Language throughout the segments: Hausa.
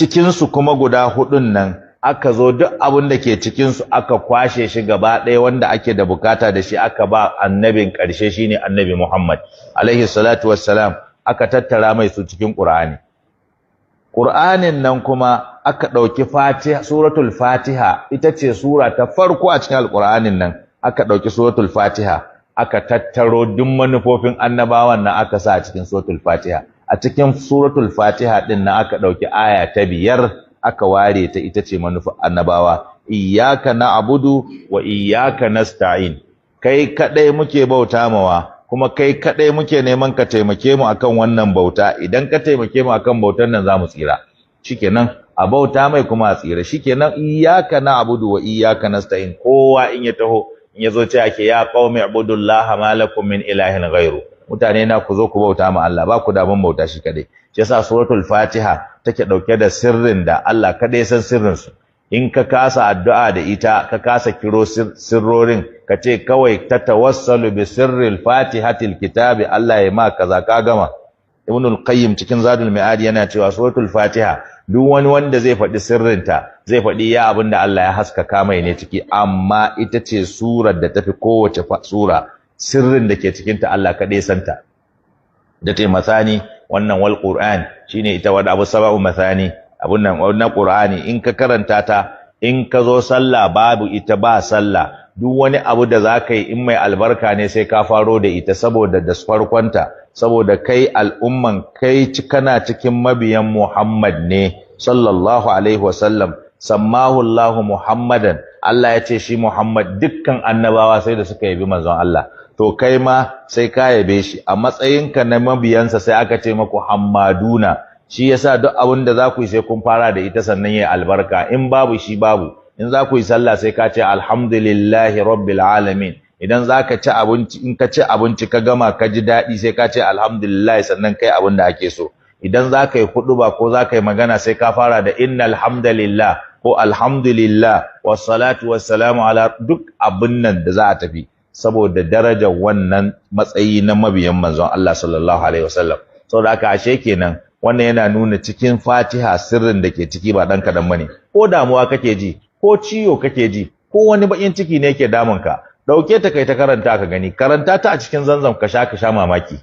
Cikin su kuma guda hudun nan, aka zo duk abin da ke cikin su aka kwashe shi gaba ɗaya, wanda ake da bukata da shi aka ba annabin ƙarshe, shine Annabi Muhammad alaihi salatu wassalam. Aka tattara mai su cikin Qur'ani. Qur'anin nan kuma aka ɗauki Fatiha, Suratul Fatiha, ita ce sura ta farko a cikin Alƙur'anin nan. Aka ɗauki Suratul Fatiha, aka tattaro duk manufofin annabawan nan, aka sa a cikin Suratul Fatiha. A cikin Suratul Fatiha ɗin nan aka ɗauki aya ta 5, aka ware ta, ita ce manufar annabawa: iyyaka na'budu wa iyyaka nasta'in. Kai kaɗai muke bauta mawa, kuma kai kaɗai muke neman ka taimake mu akan wannan bauta. Idan ka taimake mu akan bautan nan, za mu tsira. Shikenan, a bauta mai kuma a tsira. Shikenan, iyyaka na'budu wa iyyaka nasta'in. Kowa in ya taho, in ya zo, ce ake: ya qaumi ibudullaha ma lakum min ilahin ghairu. Mutane na, ku zo ku bauta ma Allah, ba ku da ban bauta shi kadai. Shi yasa Suratul Fatiha take dauke da sirrin da Allah kadai san sirrin su. In ka kasa addu'a da ita, ka kasa kiro sirrorin, ka ce kawai ta tawassalu bi sirril Fatihatil kitabi, Allah ya ma kaza, ka gama. Ibn al-Qayyim cikin Zadul Mi'ad yana cewa Suratul Fatiha, duk wani wanda zai faɗi sirrinta, zai faɗi ya abin da Allah ya haskaka mai ne ciki, amma ita ce surar da tafi kowace sura sirrin da ke cikinta Allah kaɗai santa. Da ta mathani wannan wal Qur'an, shine ita wada abu sab'u mathani, abun nan wannan Qur'ani. In ka karanta ta, in ka zo sallah, babu ita ba sallah. Duk wani abu da za ka yi, in mai albarka ne, sai ka faro da ita, saboda da farkonta, saboda kai al'umman kai kana cikin mabiyan Muhammad ne sallallahu alaihi wasallam. Sammahu Allahu Muhammadan, Allah ya ce shi Muhammad. Dukkan annabawa sai da suka yabi manzon Allah, to kai ma sai ka yabe shi a matsayinka na mabiyansa. Sai aka ce maku Hammaduna. Shi yasa duk abin da za ku yi, sai kun fara da ita sannan yayi albarka. In babu shi, babu. In za ku yi sallah, sai ka ce alhamdulillahi rabbil alamin. Idan za ka ci abinci, in ka ci abinci ka gama ka ji daɗi, sai ka ce alhamdulillah, sannan kai abin da ake so. Idan za ka yi huɗuba ko za ka yi magana, sai ka fara da innal hamdalillah ko alhamdulillah wassalatu wassalamu ala, duk abin nan da za a tafi, saboda darajar wannan matsayi na mabiyan manzon Allah sallallahu alaihi wasallam. Saboda haka ashe kenan wannan yana nuna cikin Fatiha sirrin da ke ciki ba dan kadan bane. Ko damuwa kake ji, ko ciwo kake ji, ko wani bakin ciki ne yake damun ka, dauke ta kai ta karanta ka gani. Karanta ta a cikin Zanzam ka sha, ka sha mamaki.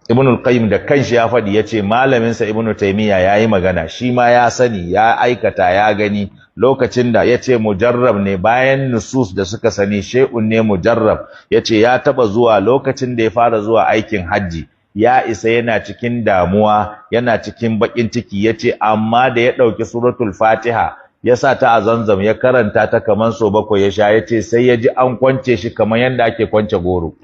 Ibn al-Qayyim da kanshi ya faɗi, yace malamin sa Ibn Taymiyyah yayi magana, shi ma ya sani, ya aikata, ya gani. Lokacin da yace mujarrab ne, bayan nusus da suka sani, shay'un ne mujarrab. Yace ya taba zuwa, lokacin da ya fara zuwa aikin hajji, ya isa yana cikin damuwa, yana cikin bakin ciki. Yace amma da ya dauki Suratul Fatiha, ya sa ta a Zanzam, ya karanta ta kaman so 7, ya sha, yace sai ya ji an kwance shi kaman yanda ake kwance goro.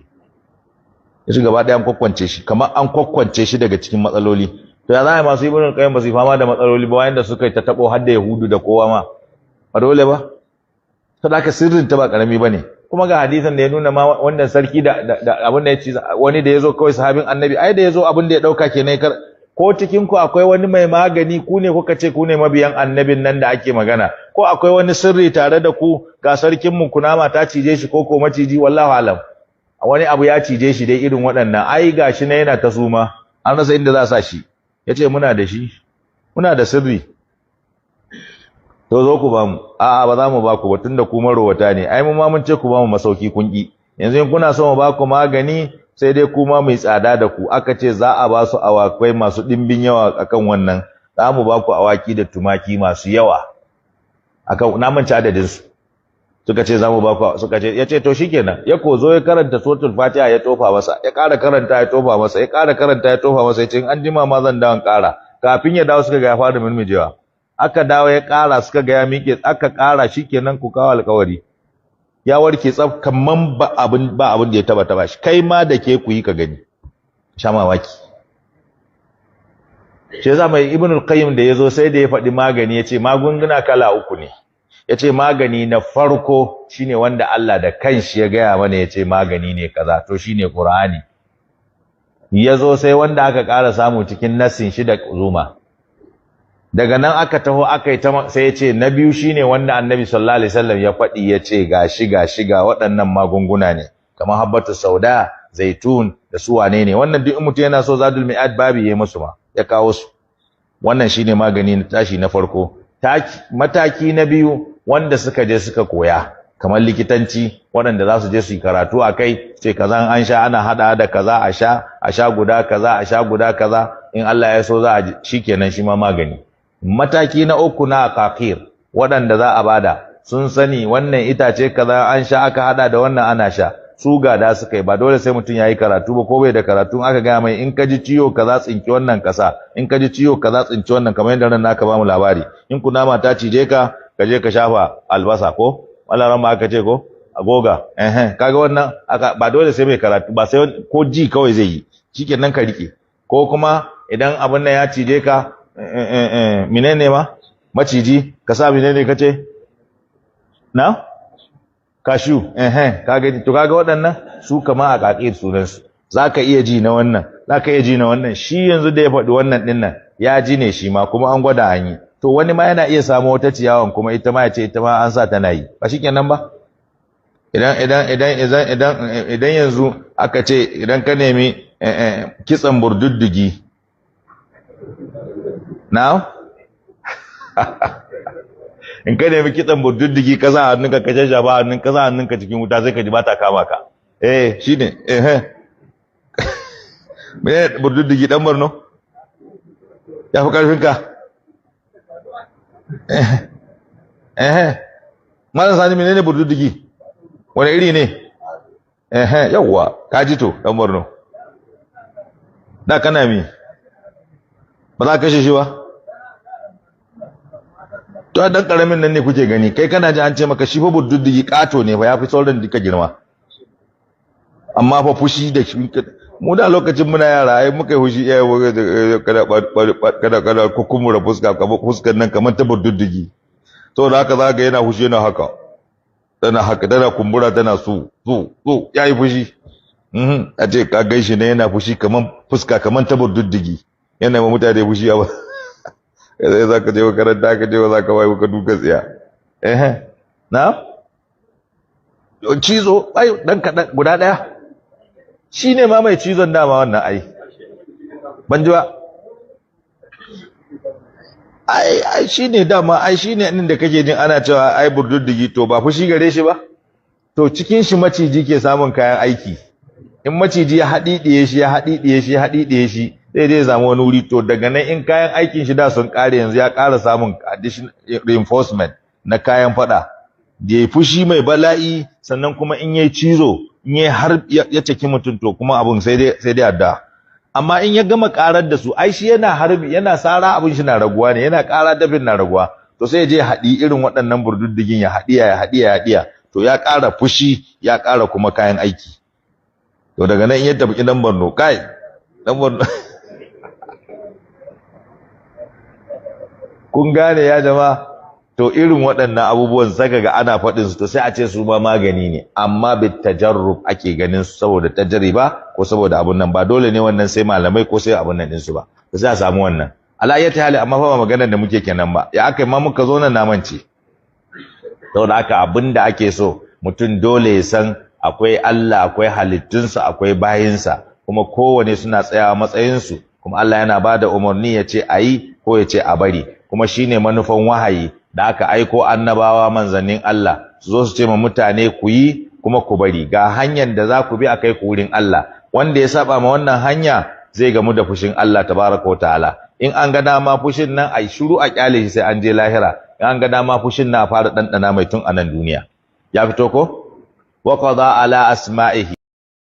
Ya ci gaba ɗaya, an kwakwance shi kamar an kwakwance shi daga cikin matsaloli. To ya za a masu Ibn Qayyim ba su fama da matsaloli ba, wanda suka yi ta tabo har da Yahudu da kowa ma? Ba dole ba. Saboda haka sirrin ta ba karami bane. Kuma ga hadisin da ya nuna ma wannan sarki da abin da ya ci wani da ya zo kawai, sahabin Annabi ai da ya zo, abin da ya dauka kenan. Kar ko cikin ku akwai wani mai magani? Ku ne kuka ce ku ne mabiyan annabin nan da ake magana, ko akwai wani sirri tare da ku? Ga sarkin mu, kunama ta cije shi ko maciji, wallahu alam, wani abu ya cije shi dai irin waɗannan. Ai gashi na yana ta suma, an rasa inda za sa shi. Yace muna da shi, muna da sirri. To zo ku ba mu. A'a, ba za mu ba ku ba, tunda ku marowata ne. Ai mu ma mun ce ku ba mu masauki, kun ki. Yanzu in kuna so mu ba ku magani, sai dai kuma mai tsada da ku. Aka ce za a ba su awakai masu ɗimbin yawa akan wannan. Za mu ba ku awaki da tumaki masu yawa akan, na manta adadin su. Suka ce za mu ba ku, suka ce, ya ce to shikenan. Ya ko zo ya karanta Suratul Fatiha, ya tofa masa, ya ƙara karanta, ya tofa masa, ya ƙara karanta, ya tofa masa. Ya ce in an jima ma zan dawo ƙara. Kafin ya dawo, suka ga ya fara murmujewa. Aka dawo ya ƙara, suka ga ya miƙe. Aka ƙara, shikenan, ku kawo alƙawari. Ya warke tsaf, kaman ba abin da ya taba shi. Kai ma da ke ku yi ka gani, sha mamaki. Shi yasa mai Ibn al-Qayyim da yazo, sai da ya faɗi magani, yace magunguna kala uku ne. Yace magani na farko shine wanda Allah da kanshi ya gaya mana, yace magani ne kaza, to shine Qur'ani. Yazo sai wanda aka ƙara samu cikin nassin shi da zuma. Daga nan aka taho aka yi ta, sai yace na biyu shine wanda Annabi sallallahu alaihi wasallam ya faɗi, yace gashi gashi ga waɗannan magunguna ne, kamar habbatu sauda, zaitun da su wane ne. Wannan duk in mutum yana so, Zadul Mi'ad babi yayi musu ma ya kawo su. Wannan shine magani na tashi na farko. Mataki na biyu, wanda suka je suka koya kamar likitanci, waɗanda za su je su yi karatu a kai, ce kaza an sha ana haɗa da kaza, a sha, a sha guda kaza, a sha guda kaza, in Allah ya so za a shikenan, shi ma magani. Mataki na uku na aqaqir, waɗanda za a bada sun sani wannan itace kaza an sha aka haɗa da wannan ana sha, su gada suka yi. Ba dole sai mutum ya yi karatu ba, ko bai da karatu aka gaya mai in ka ji ciwo kaza tsinki wannan kasa, in ka ji ciwo kaza tsinki wannan. Kamar yadda ran naka ba mu labari, in kunama ta cije ka, ka je ka shafa albasa ko wala ran aka ce ko agoga. Eh, kaga wannan aka ba dole sai mai karatu ba, sai ko ji kawai zai yi, shikenan ka rike. Ko kuma idan abin nan ya cije ka, menene ma maciji, ka sa menene kace na kashu. Eh, ka gani? To kaga waɗannan su kama a kakir sunan su. Zaka iya ji na wannan, zaka iya ji na wannan. Shi yanzu da ya faɗi wannan din nan, ya ji ne shi ma kuma an gwada an yi. To wani ma yana iya samu wata ciyawan kuma ita ma ya ce ita ma an sa tana yi, ba shikenan ba. Idan idan idan idan idan idan yanzu aka ce idan ka nemi kitsan burduddugi na, in ka nemi kitsan burduddigi ka sa hannunka ka shashafa hannun ka, sa hannunka cikin wuta, sai ka ji ba ta kama ka. Eh, shine. Eh, me burduddigi? Dan Borno ya fi karfin ka. Eh eh, Malam Sani, menene burduddigi? Wani iri ne? Eh, yawwa, ka ji. To dan Borno da kana mi ba za ka kashe shi ba. To dan karamin nan ne kuke gani, kai kana ji an ce maka shi fa burduddigi kato ne fa, yafi sauran duka girma, amma fa fushi da shi. Mu da lokacin muna yara ai muka yi fushi, eh, kada kada kada kukumura fuska, fuskar nan kamar ta burduddigi. Saboda haka za ga yana fushi yana haka, tana haka, tana kumbura, tana su su su, yayi fushi. A ce ka gaishe ne yana fushi kaman fuska kaman ta burduddigi, yana ma mutane fushi. A sai za ka je makaranta, ka je za ka wayo ka duka tsiya. Eh, na cizo ai dan kadan guda daya shine ma mai cizon dama wannan. Ai ban ji ba. Ai ai shine dama, ai shine din da kake jin ana cewa ai burduddigi. To ba fushi gare shi ba. To cikin shi maciji ke samun kayan aiki. In maciji ya haɗiɗiye shi, ya haɗiɗiye shi, ya haɗiɗiye shi, zai zai samu wani wuri. To daga nan in kayan aikin shi da sun ƙare, yanzu ya ƙara samun addition reinforcement na kayan faɗa da ya fushi mai bala'i. Sannan kuma in yayi cizo, in yayi har ya caki mutum, to kuma abun sai dai sai dai adda. Amma in ya gama karar da su, ai shi yana harbi, yana sara, abin shi na raguwa ne, yana ƙara dafin na raguwa. To sai ya je haɗi irin waɗannan burduddigin, ya haɗiya, ya haɗiya, ya haɗiya. To ya ƙara fushi, ya ƙara kuma kayan aiki. To daga nan in ya tafi dan Borno, kai dan Borno, kun gane ya jama'a? To irin waɗannan abubuwan saka ga ana faɗin su, to sai a ce su ma magani ne, amma bit tajarrub ake ganin su, saboda tajriba ko saboda abun nan. Ba dole ne wannan sai malamai ko sai abun nan din su ba, to sai a samu wannan. Ala ayyati hali, amma fa ba maganar da muke kenan ba. Ya aka ma muka zo nan namance. Saboda haka abin da ake so mutum dole ya san akwai Allah, akwai halittunsa, akwai bayinsa, kuma kowane suna tsayawa matsayinsu, kuma Allah yana ba da umarni ya ce a yi ko ya ce a bari. Kuma shine manufan wahayi da aka aiko annabawa, manzannin Allah, su zo su ce ma mutane ku yi kuma ku bari, ga hanyar da za ku bi a kai ku wurin Allah. Wanda ya saba ma wannan hanya zai gamu da fushin Allah tabaraka wa ta'ala. In an ga dama fushin nan ai shiru a kyale shi sai an je lahira, in an ga dama fushin na fara ɗanɗana mai tun a nan duniya. Ya fito ko? Wa qada ala asma'ihi.